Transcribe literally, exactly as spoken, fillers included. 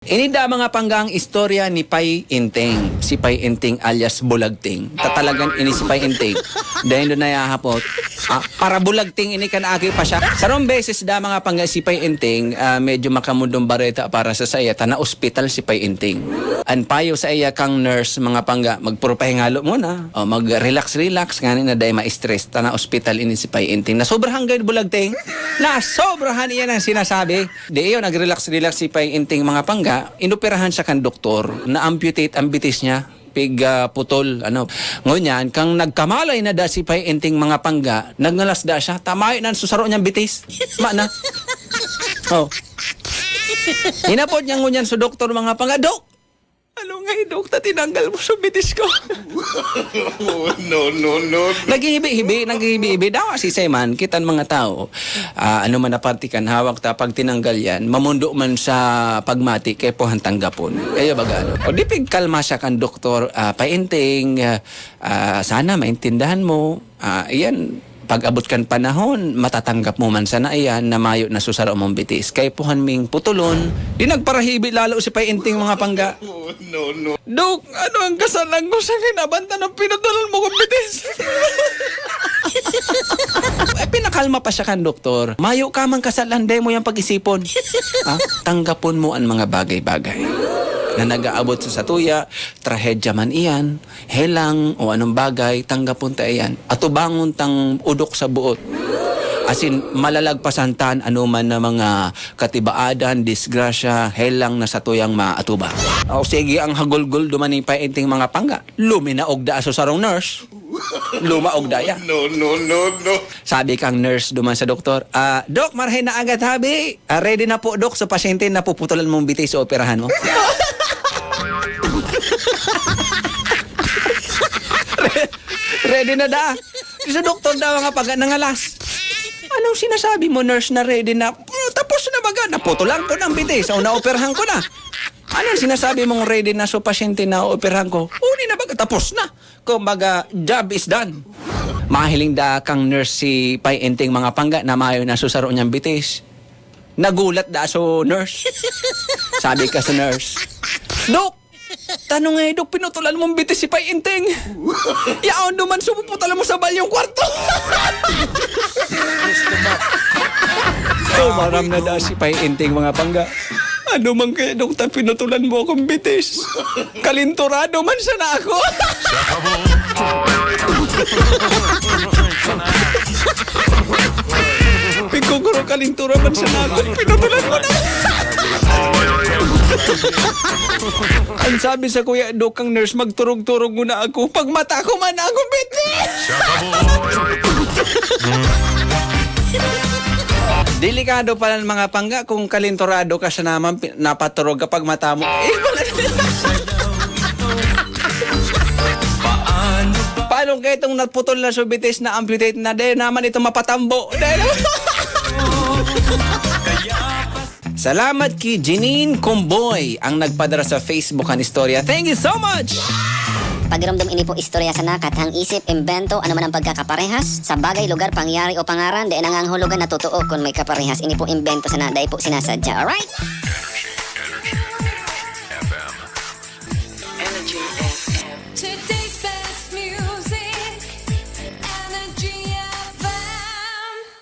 Ini da mga panggang istorya ni Pay Inting, si Pay Inting alias Bulagting. Tatalagan ini si Pay Inting. Dahil doon nayahapot, ah, para Bulagting ini kan aki pa siya. Sarong beses da mga pangga si Pay Inting, ah, medyo makamundong bareta para sa saya, ta na-ospital si Pay Inting. An payo sa iya kang nurse, mga pangga, "Magpurupahingalo muna, o mag-relax-relax, ngani na dai ma-stress, ta na-ospital ini si Pay Inting." Nasobrahan gayud Bulagting. Nasobrahan iyan ang sinasabi. Di iyo, nag-relax-relax si Pay Inting mga pangga, inoperahan siya kan doktor, na-amputate ang bitis niya, pig, ah, putol, ano. Ngunyan, kang nagkamalay na da si Pay Inting mga pangga, nagngalas da siya, tamayo na sa saro niyang bitis. Ma na. Oh. Hinapot niya ngunyan sa doktor mga pangga, "Dok! Ano nga, Dok, ta tinanggal mo sa bitis ko?" No, no, no, no. Naghihibi-hibi, naghihibi-hibi. Dawa si Seman, kitan mga tao, ah, ano man na parte kan hawak ta, pag tinanggal yan, mamundo man sa pagmati, kay puhan tanggapon. Kaya baga, ano? O di pigkalma siya kan doktor, ah, Pay Inting, ah, ah, sana maintindahan mo, ah, iyan, pag-abot kan panahon, matatanggap mo man sana iyan na mayo na susaro mong bitis. Kay puhan ming putulon, di nagparahibi lalo si Pay Inting mga pangga. No, no. Dok, ano ang kasalan ko sa kinabantan ng pinutulan mo kong bitis? Eh, pinakalma pa siya kan doktor. Mayo ka mang kasalan, dai mo yang pag-isipon. Ha? Tanggapon mo ang mga bagay-bagay na nag-aabot sa satuya, trahedya man iyan, helang o anong bagay, tanggapon ta iyan. Atubangon tang udok sa buot. Asin, malalagpasan tan anoman na mga katibaadan, disgrasya, helang na satuyang maatubang. O sige, ang hagulgol duman ni Pay Inting mga pangga. Luminaog da so sarong nurse. Lumaog da ya. No, no, no, no. Sabi kang nurse duman sa doktor, "Ah, Dok, marhay na agad habi. Ah, ready na po, Dok, so pasyente na puputulan mong bitis o operahan mo." Re- ready na da. So doktor daw nga pag nangalas. "Anong sinasabi mo, nurse, na ready na?" "Tapos na baga, naputulan ko ng bitis o naoperahan ko na." "Anong sinasabi mong ready na so pasyente na ooperahan ko?" "Uni na baga, tapos na." Kumbaga, job is done. Mahiling da kang nurse si Pay Inting mga pangga na mayo na susaro niyang bitis. Nagulat da so nurse. Sabi ka sa nurse, "Dok, tanong nga, Dok, pinutulan mong bitis si Pay Inting. Yaon duman sumuputal mo sa balyong kwarto." So, maram na da si Pay Inting mga pangga. "Ano man kaya, Dok, ta pinutulan mo akong bitis? Kalinturado man sana ako." "Pigkukuro, kalintura man sana ako. Pinutulan mo na." Ang sabi sa kuya, "Dok, kang nurse, magturog-turog muna ako. Pagmata ko man ako, bitis." Delikado pala ng mga pangga kung kalinturado ka sa naman, pi- napaturog kapag mata mo. Eh, wala. Paano kaya itong naputol na subitis na amputate na? Dahil naman ito mapatambo. Dahil... Salamat ki Jeanine Comboy ang nagpadara sa Facebook kan istorya. Thank you so much! Pagiromdom ini po istorya sana, kathang isip, imbento, ano man ang pagkakaparehas sa bagay, lugar, pangyayari o pangaran, dai nangangahulugan na totoo kun may kaparehas. Ini po imbento sana, dai po sinasadya. Alright?